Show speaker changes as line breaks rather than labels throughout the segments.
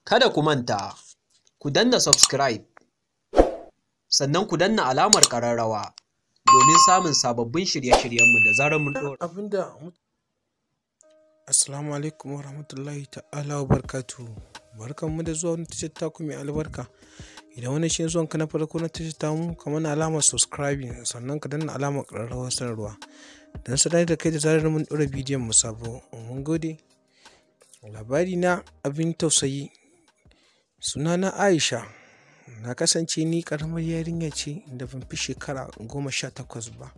Kada ku manta, ku danna subscribe, sannan ku danna alamar ƙararrawa domin samun sababbin shirye-shiryenmu da zarar mun ɗora.
Abinda Assalamu alaikum wa rahmatullahi ta'ala wa barkatu. Barkanmu da zuwa wani tashar taku mai albarka. Idan wani shi zuwan ka na farko na tashar tamu, ka mana alamar subscribing, sannan ka danna alamar ƙararrawar sanarwa don sanar da kai da zarar mun ɗora bidiyon mu sabo. Mun gode. Labari na abin tausayi. Sunana Aisha. Na kasance ni ƙaramar yarinya ce da ban fi shekara 18 ba.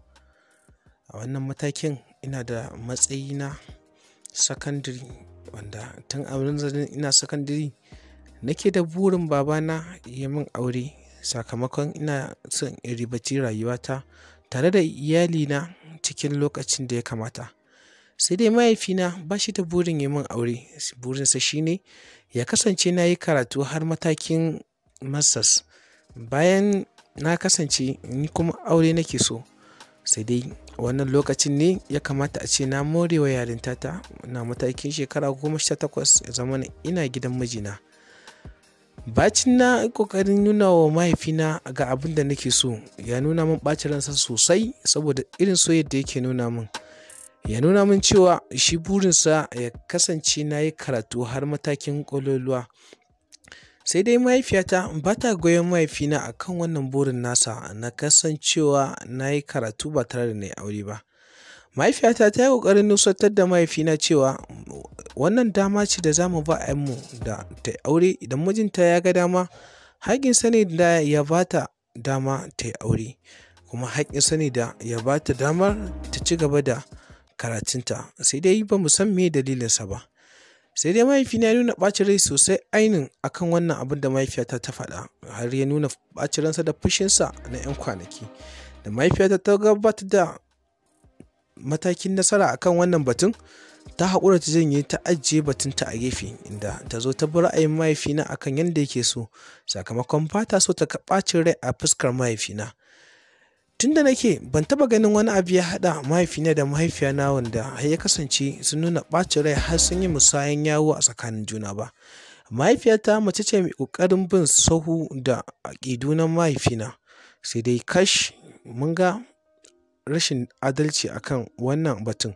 A wannan matakin ina da matsayi na sakandare, wanda tun a munzalin ina sakandare nake da burin babana ya min aure, sakamakon ina son in ribaci rayuwata tare da iyalina cikin lokacin da ya kamata. Sai dai mahaifina ba shi da burin ya min aure. Burinsa shine ya kasance na yi karatu har matakin masters. Bayan na kasance ni kuma aure nake so. Sai dai wannan lokacin ne ya kamata a ce na more wa yarintata na matakin shekara 18, ya zama ina gidan mijina. Bacin na kokarin nuna wa mahaifina ga abin da nake so, ya nuna min ɓacin ransa sosai saboda irin soyayyar da yake nuna min. Ya nuna min cewa shi burinsa ya kasance na yi karatu har matakin ƙololuwa. Sai dai mahaifiyata ba ta goyon mahaifina a kan wannan burin nasa na kasancewa na yi karatu ba tare da na yi aure ba. Mahaifiyata ta yi ƙoƙarin nusantar da mahaifina cewa wannan dama ce da za mu ba 'yanmu da ta yi aure idan mijinta ya ga dama. Haƙƙinsa ne da ya ba ta dama ta yi aure, kuma haƙƙinsa ne da ya ba ta damar ta ci gaba da karatunta. Sai dai ba mu san me dalilinsa ba. Sai dai mahaifina ya nuna ɓacin rai sosai ainun akan wannan abin da mahaifiyata ta faɗa, har ya nuna ɓacin ransa da fushinsa na 'yan kwanaki. Da mahaifiyata ta gabatar da matakin nasara akan wannan batun, ta haƙura ta janye, ta ajiye batunta a gefe, inda ta zo ta bi ra'ayin mahaifina akan yadda yake so, sakamakon ba ta so ta ga ɓacin rai a fuskar mahaifina. Tun da nake ban taɓa ganin wani abu ya haɗa mahaifina da mahaifiyana wanda har ya kasance sun nuna ɓacin rai har sun yi musayan yawu a tsakanin juna ba. Mahaifiyata mace ce mai ƙoƙarin bin sahu da aƙidu na mahaifina. Sai dai kash, mun ga rashin adalci akan wannan batun.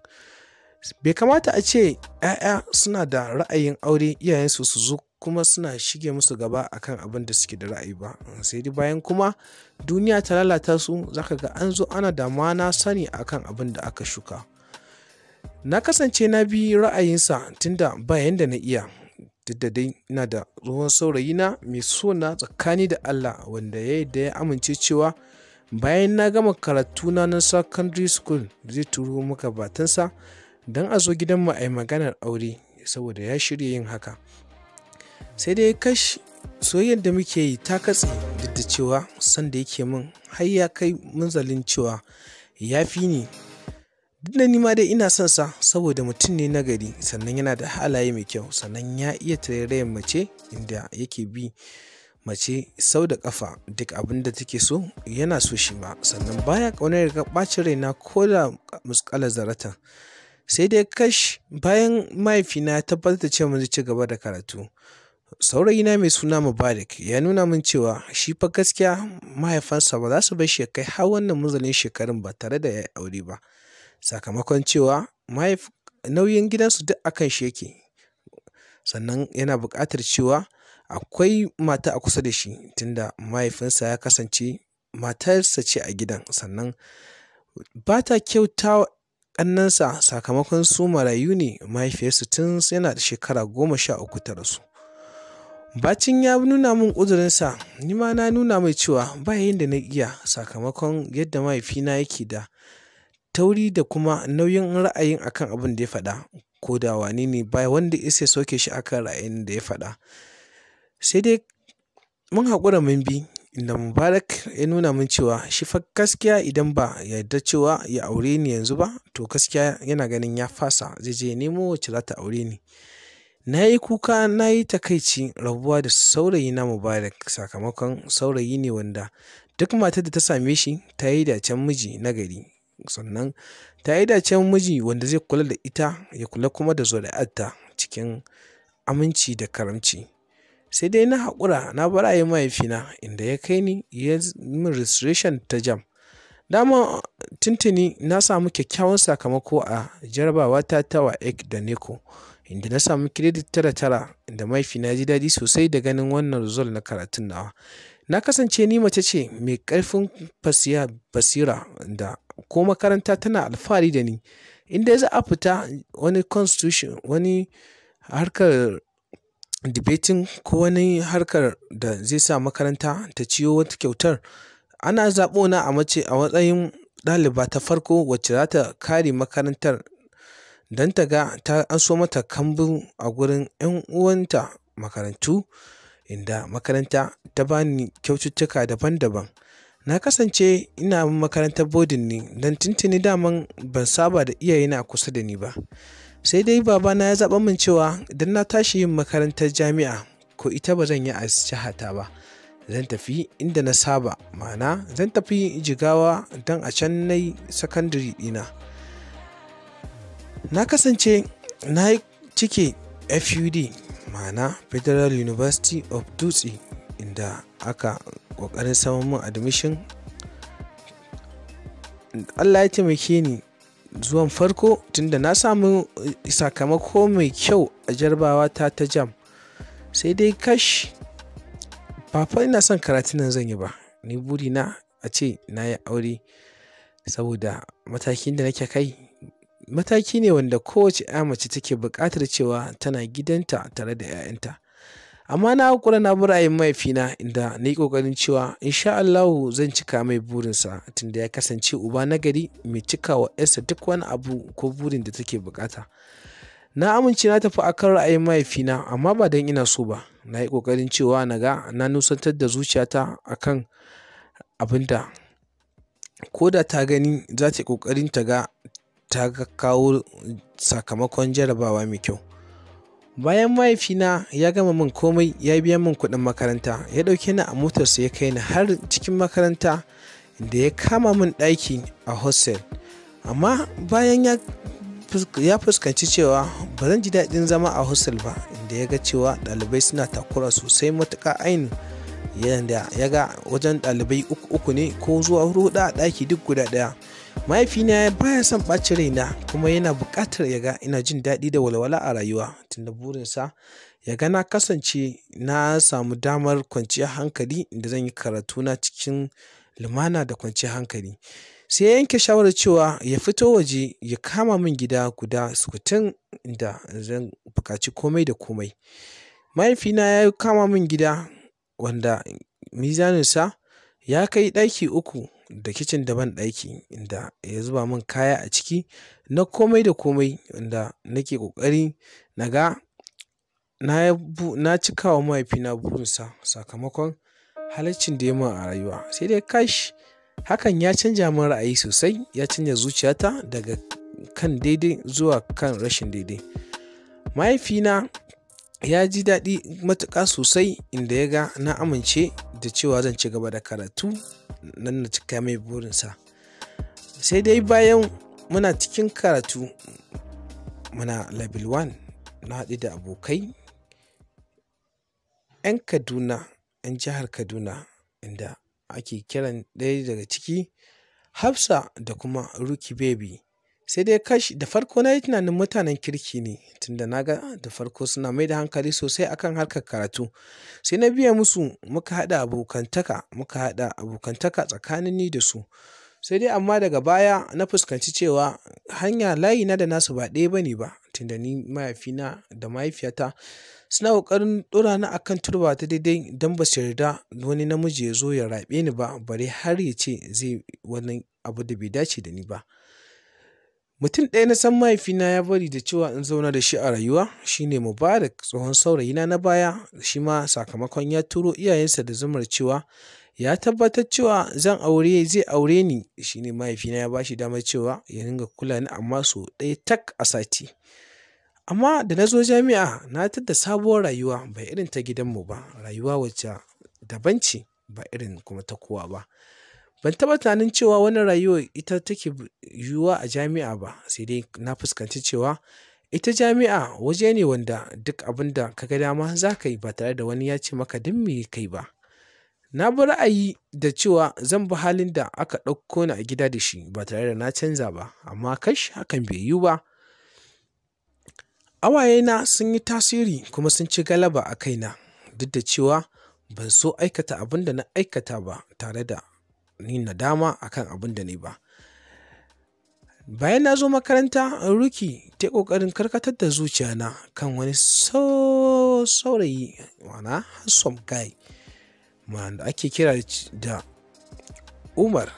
Bai kamata a ce 'ya'ya suna da ra'ayin aure, iyayensu su zo kuma suna shige musu gaba akan abin da suke da ra'ayi ba. Sai dai bayan kuma duniya ta lalata su, zaka ga an zo ana da ma na sani akan abin da aka shuka. Na kasance na bi ra'ayinsa tunda ba yanda na iya. Duk da dai ina da tsohon saurayina mai so na tsakani da Allah, wanda ya yarda ya amince cewa bayan na gama karatuna na secondary school zai turo maka batansa don a zo gidanmu a yi maganar aure, saboda ya shirya yin haka. Sai dai kash, soyayyar da muke yi ta katse, duk da cewa son da yake min har ya kai munzalin cewa ya fi ni. Duk da ni ma dai ina son sa saboda mutum ne na gari, sannan yana da halaye mai kyau, sannan ya iya tarairayan mace, inda yake bi mace sau da ƙafa, duk abin da take so yana so shi ma, sannan baya ƙaunar ya ga ɓacin raina ko da musƙalar zaratan. Sai dai kash, bayan mahaifina ya tabbatar da cewa zai ci gaba da karatu, saurayina mai suna Mubarak ya nuna min cewa shi fa gaskiya mahaifansa ba za su bar shi ya kai har wannan munzalin shekarun ba tare da ya yi aure ba, sakamakon cewa nauyin gidansu duk akan shi yake. Sannan yana buƙatar cewa akwai mata a kusa da shi, tunda mahaifinsa ya kasance matarsa ce a gidan, sannan ba ta kyauta wa ƙannensa sakamakon su marayu ne, mahaifiyarsu tun yana da shekara 13 ta rasu. Bacin ya nuna min ƙudurinsa, ni ma na nuna mai cewa ba yanda na iya, sakamakon yadda mahaifina yake da tauri da kuma nauyin ra'ayin akan abin da ya faɗa. Ko da wane ne, ba wanda ya isa ya sauke shi akan ra'ayin da ya faɗa. Sai dai mun haƙura mun bi, inda Mubarak ya nuna min cewa shi fa gaskiya idan ba ya yarda cewa ya aure ni yanzu ba, to gaskiya yana ganin ya fasa, zai je ya nemo wacce za ta aure ni. Na yi kuka, na yi takaici rabuwa da saurayina Mubarak, sakamakon saurayi ne wanda duk matar da ta same shi ta yi dacen miji na gari. Sannan ta yi dacen miji wanda zai kula da ita, ya kula kuma da zuri'arta cikin aminci da karamci. Sai dai na haƙura na bar ra'ayin mahaifina inda ya kai ni ya min registration ta JAMB. Dama tuntuni na samu kyakkyawan sakamako a jarabawa ta ta WAEC da NECO, inda na samu credit 9.9, inda mahaifina ya ji daɗi sosai da ganin wannan result na karatun nawa. Na kasance ni mace ce mai ƙarfin basira da ko makaranta tana alfahari da ni. Inda za a fita wani constitution, wani harkar debating ko wani harkar da zai sa makaranta ta ciyo wata kyautar, ana zaɓo na a mace a matsayin ɗaliba ta farko wacce za ta kare makarantar don ta ga ta anso mata kambu a gurin 'yan uwanta makarantu, inda makaranta ta bani kyaututtuka daban-daban. Na kasance ina makarantar boarding ne don tuntuni daman ban saba da iyayena a kusa da ni ba. Sai dai babana ya zaɓa min cewa idan na tashi yin makarantar jami'a ko ita ba zan yi a jihata ba. Zan tafi inda na saba, ma'ana zan tafi Jigawa don a can na yi sakandare ɗina. Na kasance na yi cike FUD, ma'ana Federal University of Dutse, inda aka ƙoƙarin samun min admission. Allah ya taimake ni zuwan farko tunda na samu sakamako mai kyau a jarabawa ta ta JAMB. Sai dai kash, ba fa ina son karatun nan zan yi ba. Ni burina a ce na yi aure saboda matakin da nake kai mataki ne wanda kowace 'ya mace take buƙatar cewa tana gidanta tare da 'ya'yanta. Amma na haƙura na bi ra'ayin mahaifina inda na yi ƙoƙarin cewa in sha Allahu zan cika mai burinsa tunda ya kasance uba nagari mai cika wa 'yarsa duk wani abu ko burin da take buƙata. Na amince na tafi akan ra'ayin mahaifina amma ba don ina so ba. Na yi ƙoƙarin cewa na ga na nusantar da zuciyata akan abin da ko da ta gani za ta yi ƙoƙarin ta ga ta kawo sakamakon jarabawa mai kyau. Bayan mahaifina ya gama min komai, ya biya min kuɗin makaranta, ya ɗauke ni a motarsa ya kai ni har cikin makaranta inda ya kama min ɗaki a hostel. Amma bayan ya fuskanci cewa ba zan ji daɗin zama a hostel ba, inda ya ga cewa ɗalibai suna takura sosai matuƙa ainun. Yanda ya ga wajen ɗalibai uku uku ne ko zuwa huɗu a ɗaki duk guda ɗaya. Mahaifina baya son ɓacin raina kuma yana buƙatar ya ga ina jin daɗi da walwala a rayuwa tunda burinsa ya ga na kasance na samu damar kwanciyar hankali inda zan yi karatuna cikin lumana da kwanciyar hankali. Sai ya yanke shawarar cewa ya fito waje ya kama min gida guda sukutun inda zan buƙaci komai da komai. Mahaifina ya kama min gida wanda mizaninsa ya kai ɗaki 3 da kicin da banɗaki, inda ya zuba min kaya a ciki na komai da komai wanda nake ƙoƙari na ga na cika wa mahaifina burinsa sakamakon halaccin da ya min a rayuwa. Sai dai kash, hakan ya canja min ra'ayi sosai, ya canja zuciyata daga kan daidai zuwa kan rashin daidai. Mahaifina ya ji daɗi matuƙa sosai inda ya ga na amince da cewa zan ci gaba da karatu nan na cika mai burinsa. Sai dai bayan muna cikin karatu muna level 1, na haɗu da abokai 'yan Kaduna, 'yan jihar Kaduna, inda ake kiran ɗaya daga ciki Hafsa da kuma Ruky Baby. Sai dai kash, da farko na yi tunanin mutanen kirki ne tunda na ga da farko suna mai da hankali sosai akan harkar karatu. Sai na biye musu muka haɗa abokantaka tsakanin ni da su. Sai dai amma daga baya na fuskanci cewa hanya layina da nasu ba ɗaya bane ba, tunda ni mahaifina da mahaifiyata suna ƙoƙarin ɗora ni a kan turba ta daidai don ba su yarda wani namiji ya zo ya raɓe ni ba, bare har ya ce zai wani abu da bai dace da ni ba. Mutum ɗaya na san mahaifina ya bari da cewa in zauna da shi a rayuwa shine Mubarak, tsohon saurayina na baya. Shi ma sakamakon ya turo iyayensa da zummar cewa ya tabbatar cewa zai aure ni, shine mahaifina ya ba shi damar cewa ya dinga kula ni amma sau ɗaya tak a sati. Amma da na zo jami'a na tadda sabuwar rayuwa ba irin ta gidanmu ba, rayuwa wacce daban ce ba irin kuma ta kowa ba. Ban taɓa tunanin cewa wannan rayuwar ita take yiwuwa a jami'a ba, sai dai na fuskanci cewa Ita jami'a waje ne wanda duk abin da ka ga dama za ka yi ba tare da wani ya ce maka don me kai ba. Na bi ra'ayi da cewa zan bi halin da aka ɗauko ni a gida da shi ba tare da na canza ba, amma kash, hakan bai yiwu ba. Ƙawayena sun yi tasiri kuma sun ci galaba a kaina, duk da cewa ban so aikata abin da na aikata ba tare da ni nadama akan abin da na yi ba. Bayan na zo makaranta, Ruki ta yi ƙoƙarin karkatar da zuciyana kan wani saurayi, ma'ana handsome guy, wanda ake kira da Umar.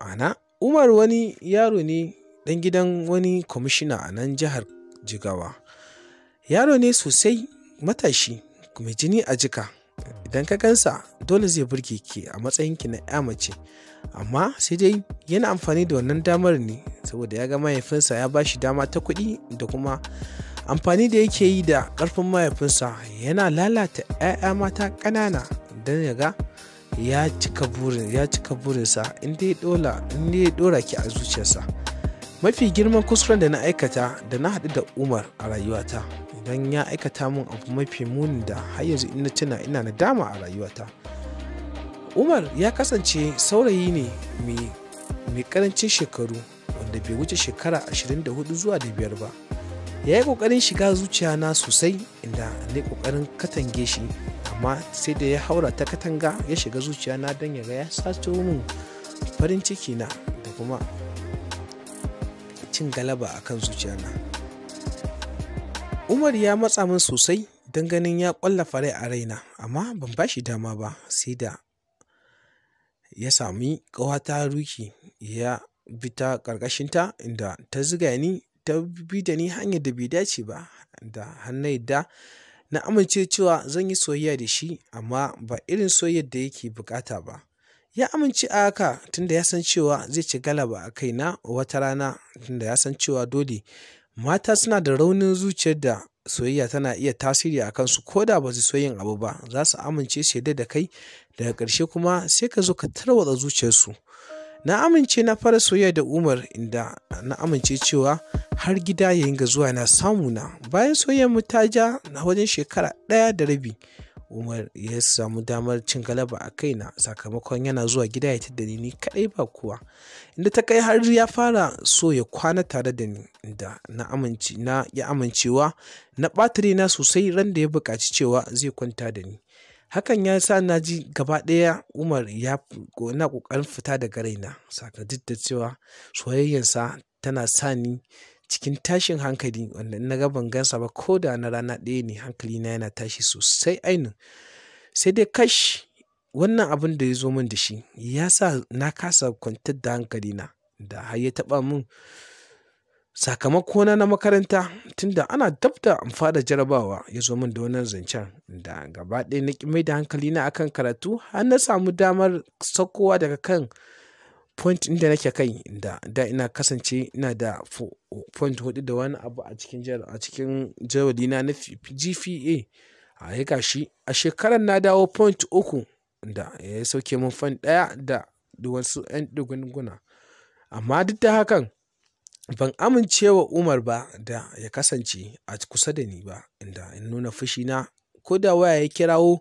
Ma'ana Umar wani yaro ne ɗan gidan wani kwamishina a nan jihar Jigawa. Yaro ne sosai, matashi mai jini a jika. Idan ka gansa, dole zai burge ki a matsayinki na 'ya mace. Amma sai dai yana amfani da wannan damar ne saboda ya ga mahaifinsa ya ba shi dama ta kuɗi, da kuma amfani da yake yi da ƙarfin mahaifinsa yana lalata 'ya'ya mata ƙanana don ya ga ya cika burinsa in dai ya ɗora ki a zuciyarsa. Mafi girman kuskuren da na aikata da na haɗu da Umar a rayuwata, idan ya aikata min abu mafi muni da har yanzu in na tuna ina nadama a rayuwata. Umar ya kasance saurayi ne mai ƙarancin shekaru, wanda bai wuce shekara 24 zuwa da biyar ba. Ya yi ƙoƙarin shiga zuciyana sosai, inda na yi ƙoƙarin katange shi, amma sai da ya haura ta katanga ya shiga zuciyana don ya ga ya sato min farin ciki na da kuma cin galaba a kan zuciyana. Umar ya matsa min sosai don ganin ya ƙwallafa rai a raina, amma ban ba shi dama ba, sai da ya sami ƙawata Ruki ya bi ta ƙarƙashinta, inda ta ziga ni, ta bi da ni hanyar da bai dace ba, da har na yadda na amince cewa zan yi soyayya da shi, amma ba irin soyayyar da yake buƙata ba. Ya amince a haka tunda ya san cewa zai ci galaba a kaina wata rana, tunda ya san cewa dole mata suna da raunin zuciyar da soyayya tana iya tasiri a kansu. Ko da ba su so yin abu ba, za su amince su yarda da kai. Daga ƙarshe kuma sai ka zo ka tarwatsa zuciyarsu. Na amince na fara soyayya da Umar, inda na amince cewa har gida ya dinga zuwa na samu na. Bayan soyayyar mu ta ja na wajen shekara 1.5, Umar ya samu damar cin galaba a kaina sakamakon yana zuwa gida ya tadda ni kaɗai ba kowa. Inda ta kai har ya fara so ya kwana tare da ni, inda na amince na ƙi amincewa, na ɓata raina sosai ran da ya buƙaci cewa zai kwanta da ni. Hakan ya sa na ji gaba ɗaya Umar ya na ƙoƙarin fita daga raina, sakamakon duk da cewa soyayyarsa tana sa ni cikin tashin hankali, wanda in na ga ban gansa ba ko da na rana ɗaya ne, hankalina yana tashi sosai ainun. Sai dai kash, wannan abin da ya zo min da shi ya sa na kasa kwantar da hankalina, da har ya taɓa min sakamakona na makaranta, tunda ana dab da in fara jarabawa ya zo min da wannan zancen, da gaba ɗaya na ƙi mai da hankalina akan karatu har na samu damar saukowa daga kan point ɗin da nake kai, da da ina kasance ina da point huɗu da wani abu a cikin jadawalina na GPA. A ga shi a shekarar na dawo point uku, da ya sauke min point ɗaya da wasu 'yan ɗigunguna. Amma duk da hakan ban amince wa Umar ba da ya kasance a kusa da ni ba, inda in nuna fushina ko da waya ya kirawo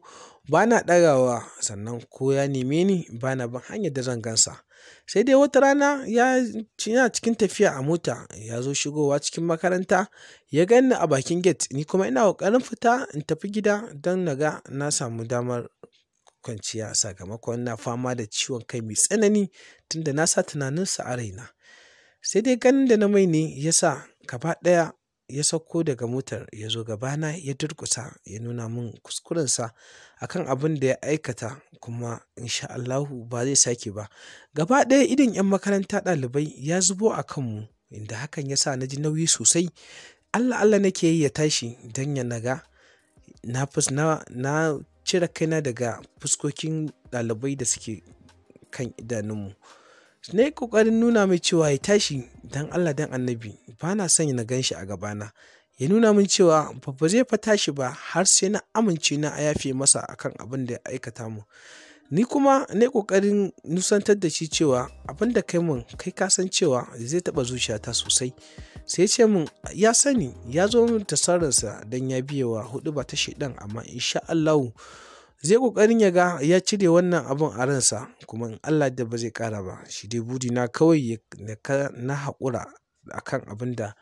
ba na ɗagawa, sannan ko ya neme ni ba na bin hanyar da zan gansa. Sai dai wata rana yana cikin tafiya a mota, ya zo shigowa cikin makaranta, ya gan ni a bakin gate, ni kuma ina ƙoƙarin fita in tafi gida don na ga na samu damar kwanciya sakamakon na fama da ciwon kai mai tsanani, tunda na sa tunaninsa a raina. Sai dai ganin da na mai ne ya sa gaba ɗaya ya sauko daga motar, ya zo gabana, ya durƙusa, ya nuna min kuskurensa akan abin da ya aikata, kuma insha Allahu ba zai sake ba. Gaba ɗaya idon 'yan makaranta ɗalibai ya zubo a kanmu, inda hakan ya sa na ji nauyi sosai. Allah Allah nake yi ya tashi don ya naga na cire kaina daga fuskokin ɗalibai da suke kan idanunmu. Na yi ƙoƙarin nuna mai cewa ya tashi don Allah don Annabi, ba na son na gan shi a gabana. Ya nuna min cewa ba zai fa tashi ba har sai na amince na yafe masa akan abin da ya aikata mun. Ni kuma na yi ƙoƙarin nusantar da shi cewa abin da kai mun, kai ka san cewa zai taɓa zuciyata sosai. Sai ce min ya sani ya zo min tasararsa don ya biyewa hudu ba ta shaidan, amma insha Allahu zai kokarin ya ga ya cire wannan abun a ransa, kuma in Allah da ba zai kara ba. Shi dai burina kawai na haƙura akan abin da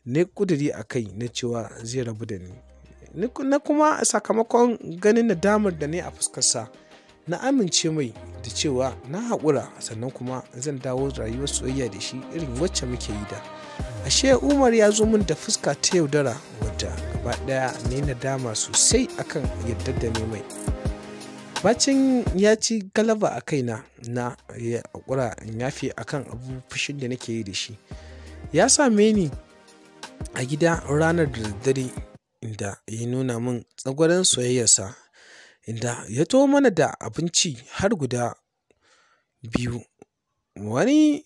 na kuduri a kai na cewa zai rabu da ni. Na kuma sakamakon ganin nadamar da ne a fuskarsa, na amince mai da cewa na haƙura, sannan kuma zan dawo rayuwar soyayya da shi irin wacce muke yi da. Ashe Umar ya zo min da fuska ta yaudara wadda gaba ɗaya ne nadama sosai akan yadda da ne mai. Bacin ya ci galaba a kaina na ya haƙura in yafe akan abu fushin da nake yi da shi. Ya same ni a gida ranar da daddare inda ya nuna min tsagwaron soyayyarsa, inda ya taho mana da abinci har guda 2. Wani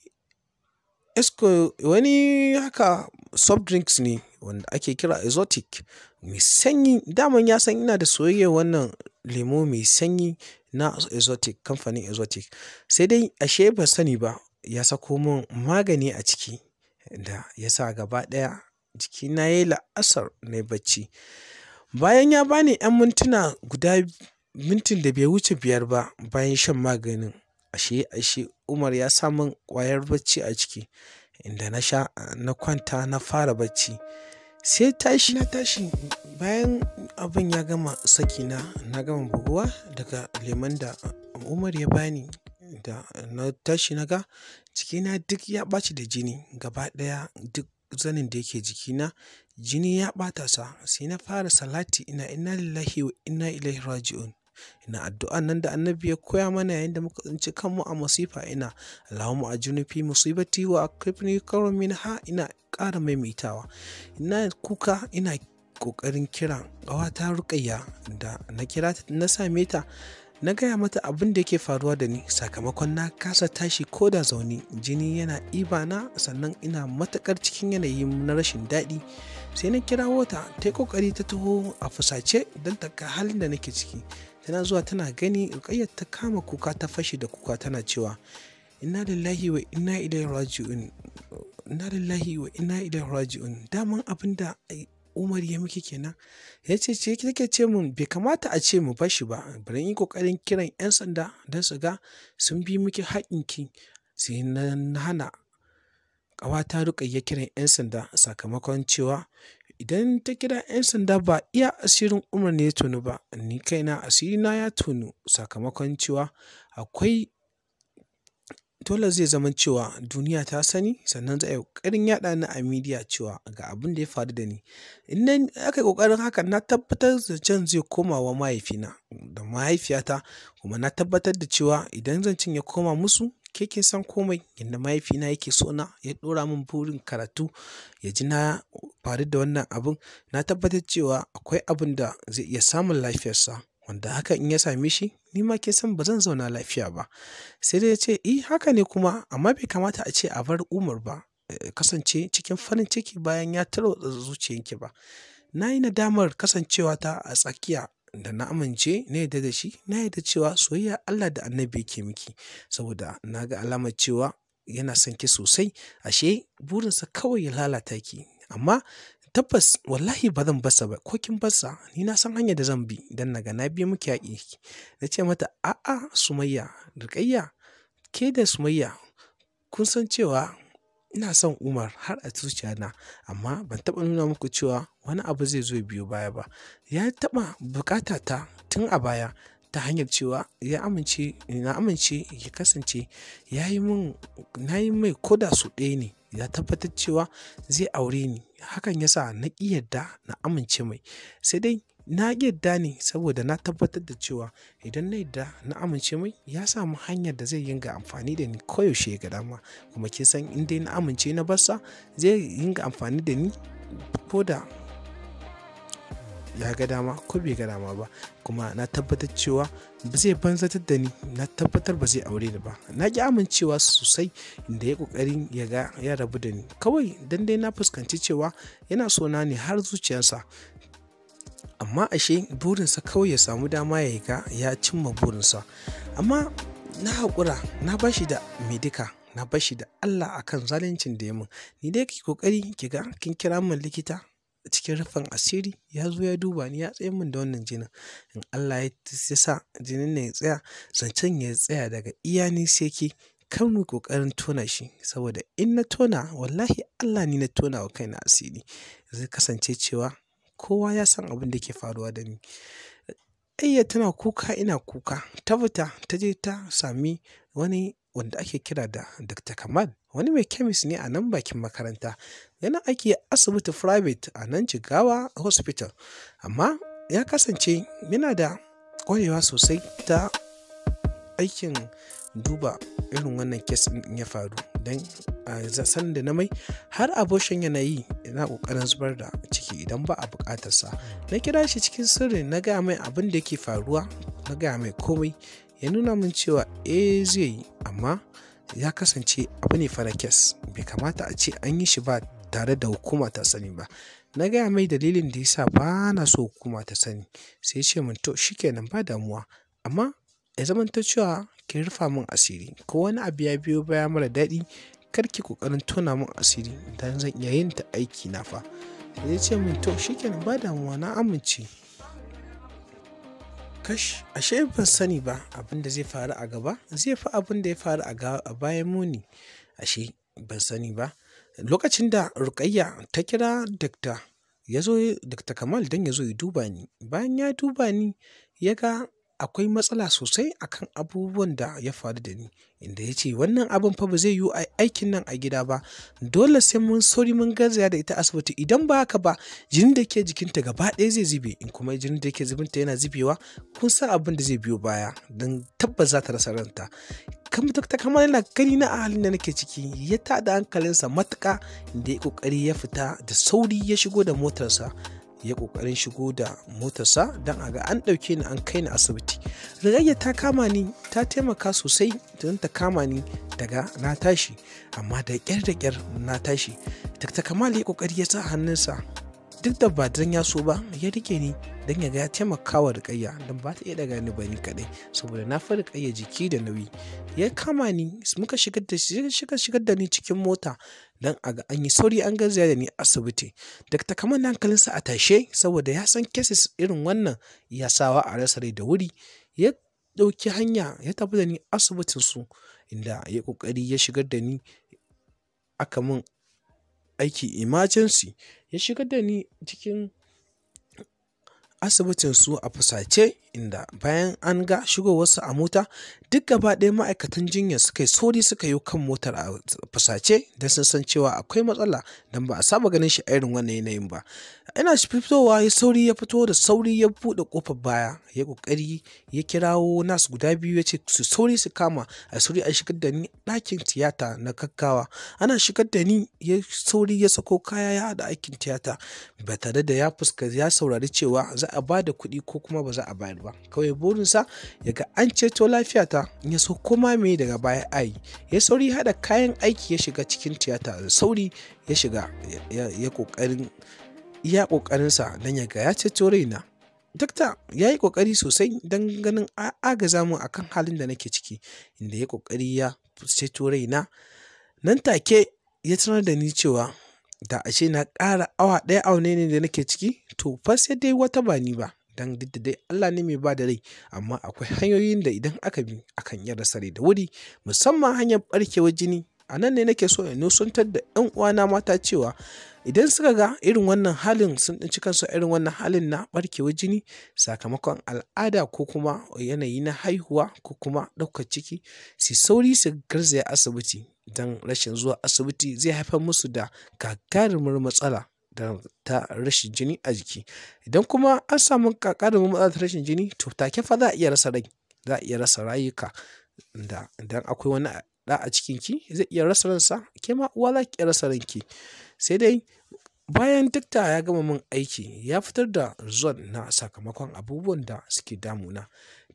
wani haka soft drinks ne wanda ake kira exotic mai sanyi. Daman ya san ina da soyayyar wannan lemo mai sanyi na exotic, kamfanin exotic. Sai dai ashe ban sani ba ya sako min magani a ciki da ya sa gaba ɗaya jikina ya yi la'asar na yi bacci. Bayan ya bani 'yan mintuna guda mintin da bai wuce 5 ba bayan shan maganin, ashe Umar ya sa min ƙwayar bacci a ciki inda na sha na kwanta na fara bacci. Sai tashi na tashi bayan abin ya gama sakina, na gama buguwa daga lemon da Umar ya bani, da na tashi na ga jikina duk ya ɓaci da jini gaba ɗaya, duk zanin da yake jikina jini ya ɓata sa. Sai na fara salati ina inna lillahi wa inna ilaihi raji'un. Ina addu'an nan da Annabi ya koya mana yayin da muka tsinci kanmu a masifa, ina Allahumma ajirni fi musibati wa akribni khairan minha, ina ƙara maimaitawa. Ina kuka ina ƙoƙarin kiran ƙawata Ruqayyah da na kira ta na same ta, na gaya mata abin da yake faruwa da ni sakamakon na kasa tashi ko da zaune, jini yana ɗiba na, sannan ina matuƙar cikin yanayi na rashin daɗi. Sai na kirawo ta, ta yi ƙoƙari ta taho a fusace don ta ga halin da nake ciki. Tana zuwa tana gani Ruqayyah ta kama kuka, ta fashe da kuka tana cewa inna lillahi wa inna ilaihi raji'un, inna lillahi wa inna ilaihi raji'un. Daman abin da Umar ya miki kenan. Ya ce ce take ce mun bai kamata a ce mu bashi ba, bari in yi ƙoƙarin kiran 'yan sanda don su ga sun bi miki haƙƙinki. Sai na hana ƙawata Ruqayyah kiran 'yan sanda sakamakon cewa idan ta kira 'yan sanda ba iya asirin Umar ne ya tonu ba, ni kaina asirina ya tonu sakamakon cewa akwai dole zai zama cewa duniya ta sani, sannan za a yi ƙoƙarin yaɗa ni a midiya cewa ga abin da ya faru da ni. In aka yi ƙoƙarin haka na tabbatar zancen zai koma wa mahaifina da mahaifiyata, kuma na tabbatar da cewa idan zancen ya koma musu, ke kin san komai yadda mahaifina yake so na, ya ɗora min burin karatu, ya ji na faru da wannan abun. Na tabbatar cewa akwai abin da zai iya samun lafiyarsa, wanda haka in ya same shi ni ma kin san ba zan zauna lafiya ba. Sai dai ya ce eh haka ne kuma, amma bai kamata a ce a bar Umar ba kasance cikin farin ciki bayan ya tarwatsa zuciyanki ba. Na yi nadamar kasancewa ta a tsakiya da na amince na yarda da shi, na yarda cewa soyayya Allah da Annabi yake miki, saboda na ga alamar cewa yana son ki sosai. Ashe burinsa kawai ya lalata ki. Amma tabbas wallahi ba zan barsa ba, ko kin barsa ni na san hanyar da zan bi don na ga na bi miki haƙƙinki. Na ce mata a'a Sumayya, Ruqayyah, ke da Sumayya kun san cewa ina son Umar har a zuciyana, amma ban taɓa nuna muku cewa wani abu zai zo biyo baya ba. Ya taɓa buƙata ta tun a baya ta hanyar cewa ya amince, na amince ya kasance ya yi min, na yi mai ko da sau ɗaya ne, ya tabbatar cewa zai aure ni. Hakan ya sa na ƙi yarda na amince mai. Sai dai na ƙi yarda ne saboda na tabbatar da cewa idan na yarda na amince mai, ya samu hanyar da zai dinga amfani da ni koyaushe ya ga dama. Kuma kin san in dai na amince na barsa zai dinga amfani da ni ko da ya ga dama ko bai ga dama ba. Kuma na tabbatar cewa ba zai banzatar da ni, na tabbatar ba zai aure ni ba. Na ƙi amincewa sosai inda ya ƙoƙarin ya ga ya rabu da ni. Kawai dan dai na fuskanci cewa yana so na ne har zuciyarsa. Amma ashe burinsa kawai ya samu dama ya ga ya cimma burinsa. Amma na haƙura, na bashi da mai duka. Na bashi da Allah akan zaluncin da ya min. Ni dai ki kokari ki ga kin kira min likita cikin rufin asiri ya zo ya duba ni ya tsayar min da wannan jinin. In Allah ya sa jinin nan ya tsaya, zancen ya tsaya daga iya ni sai ke. Kar mu ƙoƙarin tona shi saboda in na tona wallahi Allah ni na tona wa kaina asiri. Zai kasance cewa kowa ya san abin da ke faruwa da ni. Ayya tana kuka ina kuka. Ta fita ta je ta sami wani wanda ake kira da Dr. Kamal, wani mai kemis ne a nan bakin makaranta. Yana aiki a asibiti private a nan Jigawa Hospital. Amma ya kasance yana da ƙwarewa sosai ta aikin duba irin wannan kes ɗin ya faru. Don a sanin da na mai har abortion yana yi, yana ƙoƙarin zubar da ciki idan ba a buƙatarsa. Na kira shi cikin sirri, na gaya mai abin da yake faruwa, na gaya mai komai. Ya nuna min cewa eh zai yi, amma ya kasance abu ne fa na kes. Bai kamata a ce an yi shi ba tare da hukuma ta sani ba. Na gaya mai dalilin da ya sa ba na so hukuma ta sani. Sai ya ce min to shikenan ba damuwa, amma ya zamanto cewa ki rufa min asiri ko wani abu ya biyo baya mara daɗi, kar ki ƙoƙarin tona min asiri dan zan iya yin ta aiki na fa. Sai ya ce min to shikenan ba damuwa, na amince. Kash, ashe ban sani ba abin da zai faru a gaba zai fi abin da ya faru a bayan muni. Ashe ban sani ba. Lokacin da Rukayya ta kira Dr. ya zo, Dr. Kamal, don ya zo ya duba ni. Bayan ya duba ni ya ga akwai matsala sosai akan abubuwan da ya faru da ni, inda ya ce wannan abin fa ba zai yiwu a aikin nan a gida ba, dole sai mun sauri mun garzaya da ita asibiti. Idan ba haka ba jinin da ke jikinta gaba ɗaya zai zube, in kuma jinin da ke zubinta yana zubewa kun san abin da zai biyo baya, don tabbas za ta rasa ranta. Kamar Dr. Kamal yana gani na a halin da nake ciki ya tada hankalinsa matuƙa, inda ya ƙoƙari ya fita da sauri ya shigo da motarsa. Ya ƙoƙarin shigo da motarsa don a ga an ɗauke ni an kai ni asibiti. Rukayya ta kama ni, ta taimaka sosai don ta kama ni daga na tashi, amma da ƙyar da ƙyar na tashi. Dr. Kamal ya ƙoƙari ya sa hannunsa duk da ba don ya so ba ya rike ni don ya ga ya taimaka wa Rukayya, don ba ta iya ɗaga ni ba ni kaɗai saboda na fi Rukayya jiki da nauyi. Ya kama ni muka shigar da shigar da ni cikin mota don a ga an yi sauri an garzaya da ni asibiti. Dr. Kamal hankalinsa a tashe saboda ya san cases irin wannan ya sawa a rasa rai da wuri. Ya ɗauki hanya ya tafi da ni asibitin su, inda ya ƙoƙari ya shigar da ni aka min aiki emergency. Ya shigar da ni cikin asibitin su a fusace, inda bayan an ga shigowarsa a mota duk gaba ɗaya ma'aikatan jinya suka yi sauri suka yi kan motar a fusace don sun san cewa akwai matsala, don ba a saba ganin shi a irin wannan yanayin ba. Ina fitowa ya sauri ya fito da sauri ya buɗe ƙofar baya, ya ƙoƙari ya kirawo nas guda biyu ya ce su sauri su kama a sauri a shigar da ni ɗakin tiyata na gaggawa. Ana shigar da ni ya sauri ya sako kaya ya haɗa aikin tiyata ba tare da ya fuska ya saurari cewa za a ba da kuɗi ko kuma ba za a bayar ba. Kawai burinsa ya ga an ceto lafiyata, in ya so koma me daga baya ayi. Ya sauri haɗa kayan aiki ya shiga cikin tiyata da sauri ya shiga ya ƙoƙarin iya ƙoƙarinsa don ya ga ya ceto raina. Dakta ya yi ƙoƙari sosai don ganin agaza mu akan halin da nake ciki, inda ya ƙoƙari ya ceto raina. Nan take ya sanar da ni cewa da ashe na ƙara awa ɗaya aune ne da nake ciki, to fa sai dai wata ba ni ba. Don duk da dai Allah ne mai ba da rai, amma akwai hanyoyin da idan aka bi akan iya rasa rai da wuri, musamman hanyar ɓarkewar jini. A nan ne nake so in nusantar da 'yan uwana mata cewa idan suka ga irin wannan halin sun tsinci kansu a irin wannan halin na ɓarkewar jini sakamakon al'ada ko kuma yanayi na haihuwa ko kuma ɗaukar ciki, su sauri su garzaya asibiti, don rashin zuwa asibiti zai haifar musu da gagarumar matsala ta rashin jini a jiki. Idan kuma an samu gagarumin matsala ta rashin jini, to take fa za a iya rasa rai, za a iya rasa rayuka. Da idan akwai wani ɗa a cikinki zai iya rasa ransa, ke ma uwa za ki iya rasa ranki. Sai dai bayan dakta ya gama min aiki ya fitar da result na sakamakon abubuwan da suke damuna.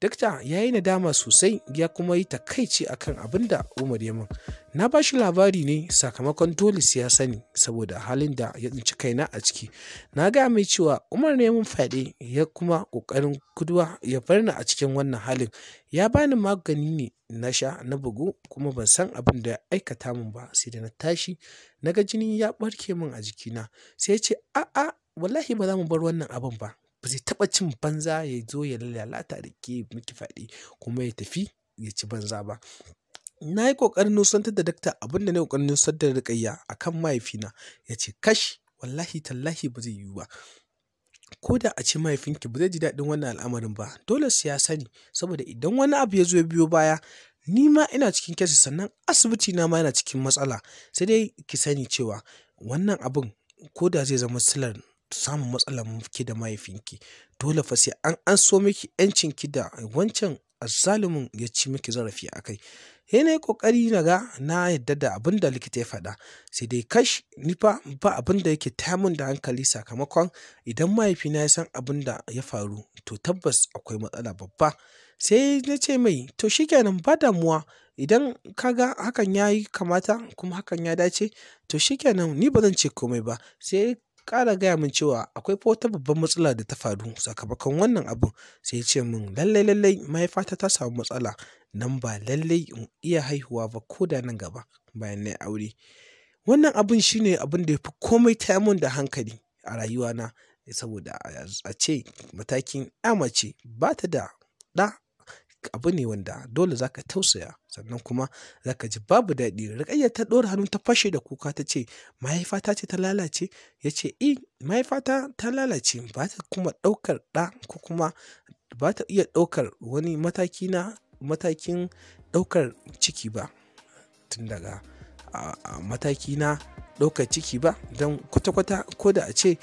Dakta ya yi nadama sosai ya kuma yi takaici akan abin da Umar ya min. Na ba shi labari ne sakamakon dole sai ya sani saboda halin da ya tsinci kaina a ciki. Na gaya mai cewa Umar ne mun fyaɗe ya kuma ƙoƙarin guduwa ya bar ni a cikin wannan halin. Ya bani magani ne na sha na bugu kuma ban san abin da ya aikata min ba sai da na tashi na ga jini ya ɓarke min a jikina. Sai ya ce a'a, wallahi ba za mu bar wannan abin ba. Ba zai taɓa cin banza ya zo ya lalata da ke miki fyaɗe kuma ya tafi ya ci banza ba. Na yi ƙoƙarin nusantar da dakta abin da na yi ƙoƙarin nusantar da Rukayya a kan mahaifina. Ya ce kash, wallahi tallahi ba zai yiwu ba. Ko da a ce mahaifinki ba zai ji daɗin wannan al'amarin ba, dole sai ya sani saboda idan wani abu ya zo ya biyo baya, ni ma ina cikin kesi sannan asibiti na ma yana cikin matsala. Sai dai ki sani cewa wannan abun ko da zai zama silar samun matsalar ke da mahaifinki, dole fa sai an anso miki 'yancinki da wancan azzalumin ya ci miki zarafi a kai. Sai na yi ƙoƙari na ga na yarda da abin da likita ya faɗa. Sai dai kash, ni fa ba abin da yake tayar min da hankali sakamakon idan mahaifina ya san abin da ya faru to tabbas akwai matsala babba. Sai na ce mai to shikenan, ba damuwa, idan ka ga hakan ya yi kamata kuma hakan ya dace to shikenan, ni ba zan ce komai ba. Sai ya ƙara gaya min cewa akwai fa wata babban matsala da ta faru sakamakon wannan abun. Sai ya ce min lallai lallai mahaifata ta samu matsala nan ba lallai in iya haihuwa ba ko da nan gaba bayan na yi aure. Wannan abun shine abin da ya fi komai tayar min da hankali a rayuwana saboda a ce matakin 'ya mace ba ta da ɗa abu ne wanda dole za ka tausaya sannan kuma za ka ji babu daɗi. Rukayya ta ɗora hannu ta fashe da kuka ta ce mahaifata ce ta lalace? Ya ce eh, mahaifata ta lalace, ba ta kuma ɗaukar ɗa ko kuma ba ta iya ɗaukar wani mataki na matakin ɗaukar ciki ba. Tun daga a mataki na ɗaukar ciki ba, don kwata-kwata ko da a ce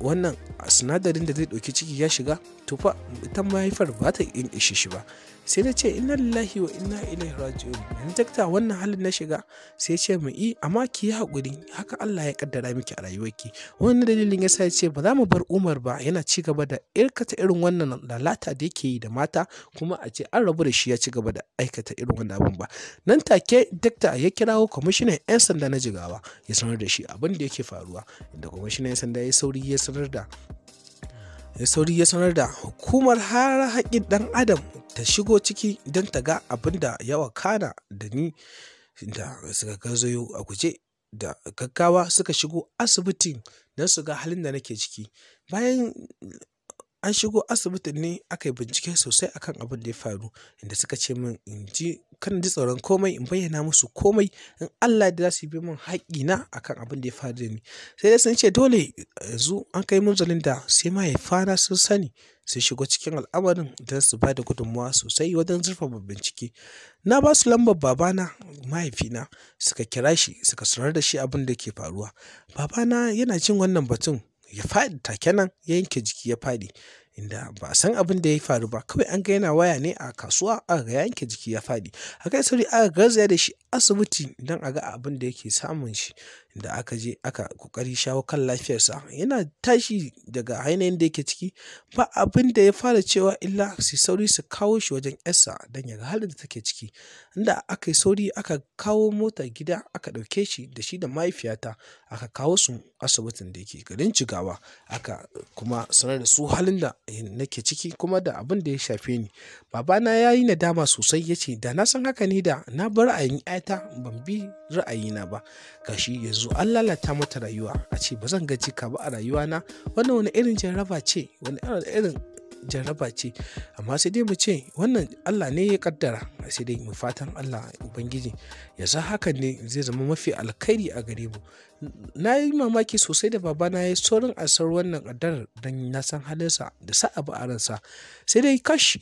wannan sinadarin da zai ɗauki ciki ya shiga, to fa ita mahaifar ba ta iya ishe shi ba. Sai na ce inna lillahi wa inna ilaihi raji'un. Yanzu dakta wannan halin na shiga? Sai ya ce min i, amma ki yi haƙuri, haka Allah ya ƙaddara miki a rayuwarki. Wannan dalilin ya sa ya ce ba za mu bar Umar ba yana ci gaba da aikata irin wannan lalata da yake yi da mata kuma a ce an rabu da shi ya ci gaba da aikata irin wannan abun ba. Nan take dakta ya kirawo kwamishinan 'yan sanda na Jigawa ya sanar da shi abin da yake faruwa, inda kwamishinan 'yan sanda ya sauri ya sanar da ya sanar da hukumar hara haƙƙin ɗan adam ta shigo ciki don ta ga abin da ya wakana da ni, da suka garzayo a guje da gaggawa suka shigo asibitin don su ga halin da nake ciki. Bayan an shigo asibitin ne aka yi bincike sosai akan abin da ya faru, inda suka ce min in ji kan ji tsoron komai, in bayyana musu komai, in Allah da za su bi min haƙƙina akan abin da ya faru da ni. Sai dai sun ce dole yanzu an kai munzalin da sai mahaifana sun sani sun shigo cikin al'amarin don su ba da gudunmawa sosai wajen zurfafa bincike. Na ba su lambar babana mahaifina, suka kira shi suka sanar da shi abin da ke faruwa. Babana yana jin wannan batun ya faɗi take nan, ya yanke jiki ya faɗi, inda ba a san abin da ya faru ba. Kawai an ga yana waya ne a kasuwa aka ga ya yanke jiki ya faɗi. Aka yi sauri aka garzaya da shi asibiti don a ga abin da yake samun shi, inda aka je aka ƙoƙari shawo kan lafiyarsa. Yana tashi daga yanayin da yake ciki, ba abin da ya fara cewa illa su sauri su kawo shi wajen 'yarsa don ya ga halin da take ciki. Inda aka yi sauri aka kawo mota gida aka ɗauke shi da shi da mahaifiyata aka kawo su asibitin da yake garin Jigawa, aka kuma sanar da su halin da nake ciki kuma da abin da ya shafe ni. Babana ya yi nadama sosai, ya ce da na san haka ne da na bar ra'ayin 'yata ban bi ra'ayina ba. Gashi yanzu an lalata mata rayuwa, a ce ba zan ga jika ba a rayuwana. Wannan wani irin jarraba ce, wani irin jarraba ce. Amma sai dai mu ce wannan Allah ne ya ƙaddara, sai dai mu fatan Allah Ubangiji ya sa hakan ne zai zama mafi alkhairi a gare mu. Na yi mamaki sosai da babana ya yi saurin ansar wannan ƙaddarar don na san halinsa da sa abu a ransa. Sai dai kash,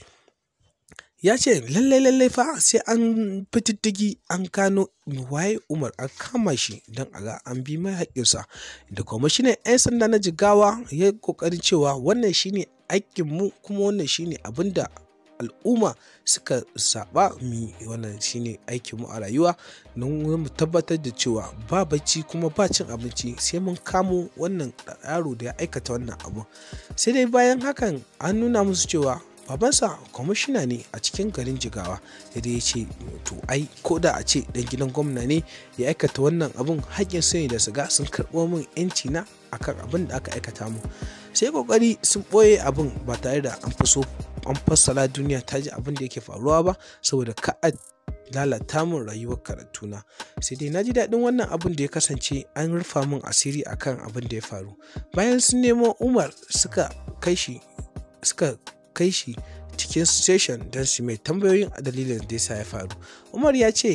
ya ce lallai lallai fa sai an bi diddigi an gano waye Umar an kama shi don a ga an bi mai haƙƙinsa. Da kwamishinan 'yan sanda na Jigawa ya yi ƙoƙarin cewa wannan shine aikinmu kuma wannan shine abin da al'umma suka zaɓa mu, wannan shine aikinmu a rayuwa don mu tabbatar da cewa ba bacci kuma ba cin abinci sai mun kamo wannan yaro da ya aikata wannan abu. Sai dai bayan hakan an nuna musu cewa Babansa kwamishina ne a cikin garin Jigawa. Da ya ce to ai ko da a ce dan gidan gwamna ne ya aikata wannan abun, haƙƙin su ne da su ga sun karɓo min yanci na akan abin da aka aikata mu. Sai kokari sun ɓoye abin ba tare da an faso an fassala duniya ta ji abin da yake faruwa ba, saboda ka a lalata min rayuwar karatuna. Sai dai na ji daɗin wannan abin da ya kasance an rufa min asiri akan abin da ya faru. Bayan sun nemo Umar suka kai shi cikin station don su mai tambayoyin a dalilin da yasa ya faru. Umar ya ce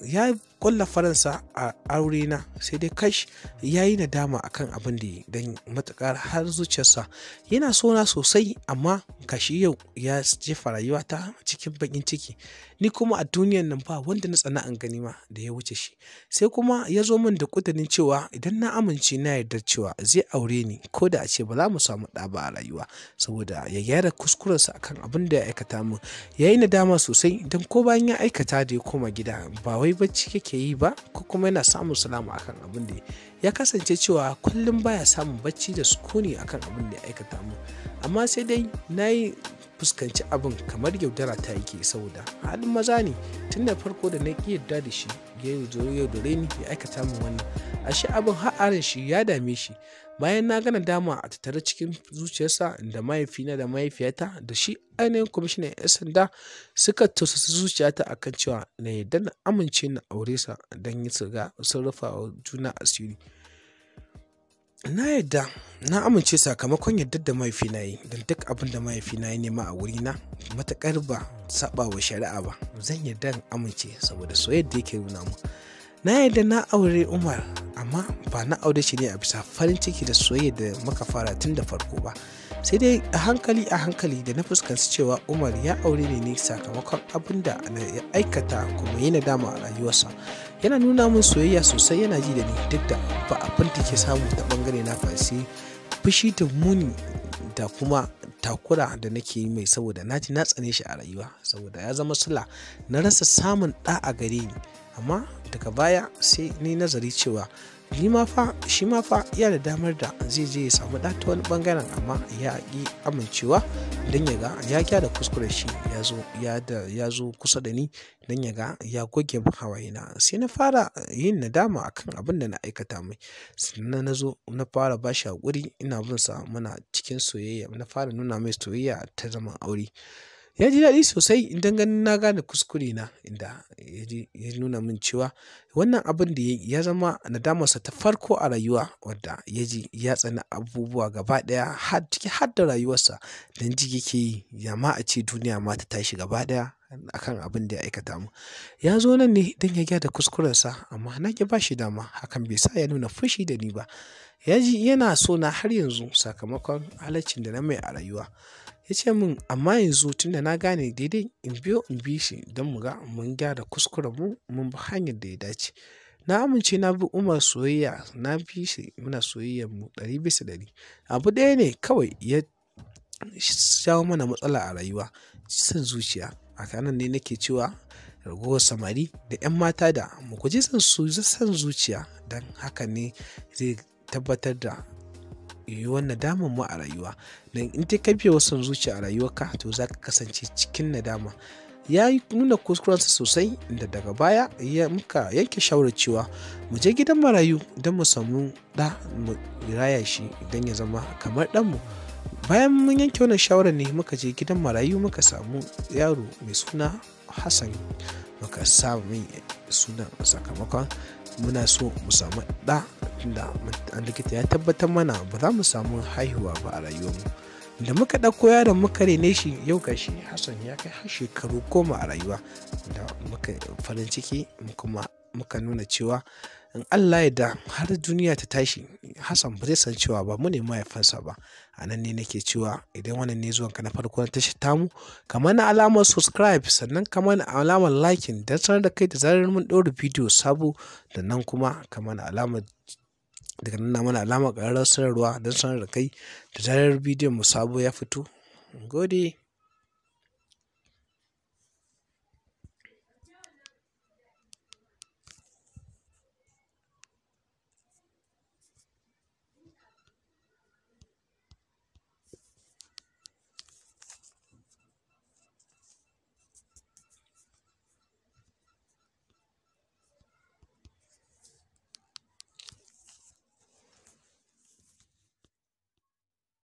ya kwalla faransa a aure na, sai dai kash ya yi nadama akan abin da ya don matukar har zuciyarsa yana sona sosai, amma kashi yau ya jefa rayuwata cikin bakin ciki. Ni kuma a duniyan nan ba wanda na tsana an gani ma da ya wuce shi. Sai kuma ya zo min da kudirin cewa idan na amince na yarda cewa zai aure ni ko da a ce ba za mu samu ɗa ba a rayuwa, saboda ya gyara kuskurensa akan abin da ya aikata min. Ya yi nadama sosai don ko bayan ya aikata da ya koma gida ba wai bacci yake yi ba, ko kuma yana samun salama akan abin da ya kasance cewa kullum baya samun bacci da sukuni akan abin da ya aikata min. Amma sai dai na yi fuskanci abin kamar yaudara ta yake, saboda halin maza ne. Tun da farko da na ƙi yarda da shi ya yaudare ni ya aikata min wannan, ashe abin ha'arin shi ya dame shi. Bayan na gana dama a tattare cikin zuciyarsa da mahaifina da mahaifiyata da shi ainihin kwamishinan 'yan sanda suka tausasa zuciyata akan cewa na yarda na amince na aure sa don su ga sun rufa wa juna asiri. Na yarda na amince sakamakon yardar da mahaifina yi, don duk abin da mahaifina ya nema a wurina matuƙar ba saɓa wa shari'a ba zan yarda in amince saboda soyayyar da yake nuna mu. Na yarda na aure Umar, amma ba na aure shi ne a bisa farin ciki da soyayya da muka fara tun da farko ba. Sai dai a hankali a hankali da na fuskanci cewa Umar ya aure ni ne sakamakon abin da ya aikata kuma yi nadama a rayuwarsa. Yana nuna min soyayya sosai, yana ji da ni duk da ba abin da ke samu ta bangare na face fushi da muni da kuma takura da nake yi mai, saboda na ji na tsane shi a rayuwa, saboda ya zama sula na rasa samun ɗa a gare ni. Amma daga baya sai ni nazari cewa ni ma fa shi ma fa yana da damar da zai je ya samu ɗa ta wani ɓangaren, amma ya ƙi amincewa don ya ga ya gyara kuskuren shi, ya zo kusa da ni don ya ga ya goge min hawayena. Sai na fara yin nadama akan abin da na aikata mai. Sannan na zo na fara ba shi haƙuri, ina bin sa muna cikin soyayya, na fara nuna mai soyayya ta zaman aure. Ya ji daɗi sosai idan ganin na gane kuskure na, inda ya nuna min cewa wannan abin da ya zama nadamarsa ta farko a rayuwa, wadda ya ji ya tsani abubuwa gaba ɗaya har ciki har da rayuwarsa, don ji yake yi ya ma a ce duniya ma ta tashi gaba ɗaya akan abin da ya aikata mu. Ya zo nan ne don ya gyara kuskurensa, amma na ƙi ba shi dama. Hakan bai sa ya nuna fushi da ni ba. Ya ji yana so na har yanzu sakamakon halaccin da na mai a rayuwa. Ya ce min amma yanzu tunda na gane daidai in biyo in bi shi don mu ga mun gyara kuskuren mu mun bi hanyar da ya dace. Na amince na bi Umar soyayya, na bi shi muna soyayyar mu 100%. Abu ɗaya ne kawai ya jawo mana matsala a rayuwa, son zuciya. A nan ne nake cewa ragowar samari da 'yan mata da mu guji son zuciya, don haka ne zai tabbatar da yiwuwar nadamar mu a rayuwa. Don in dai ka biye wa son zuciya a rayuwarka to za ka kasance cikin nadama. Ya nuna kuskurensa sosai, inda daga baya ya muka yanke shawarar cewa mu je gidan marayu don mu samu ɗa mu raya shi don ya zama kamar ɗanmu. Bayan mun yanke wannan shawarar ne muka je gidan marayu muka samu yaro mai suna Hassan, muka sa mai sunan sakamakon muna so mu samu ɗa da likita ya tabbatar mana ba za mu samu haihuwa ba a rayuwarmu. Da muka ɗauko yaron muka rene shi, yau gashi Hassan ya kai har shekaru 10 a rayuwa, da muka farin ciki kuma muka nuna cewa in Allah ya da har duniya ta tashi Hassan ba zai san cewa ba mu ne mahaifansa ba. A nan ne nake cewa idan wannan ne zuwanka na farko na tashar tamu, ka mana alamar subscribe sannan ka mana alamar liking don sanar da kai da zarar mun ɗora bidiyo sabo, da nan kuma ka mana alamar daga nuna mana alamar ƙararrawar sanarwa don sanar da kai da zarar bidiyon mu sabo ya fito. Gode.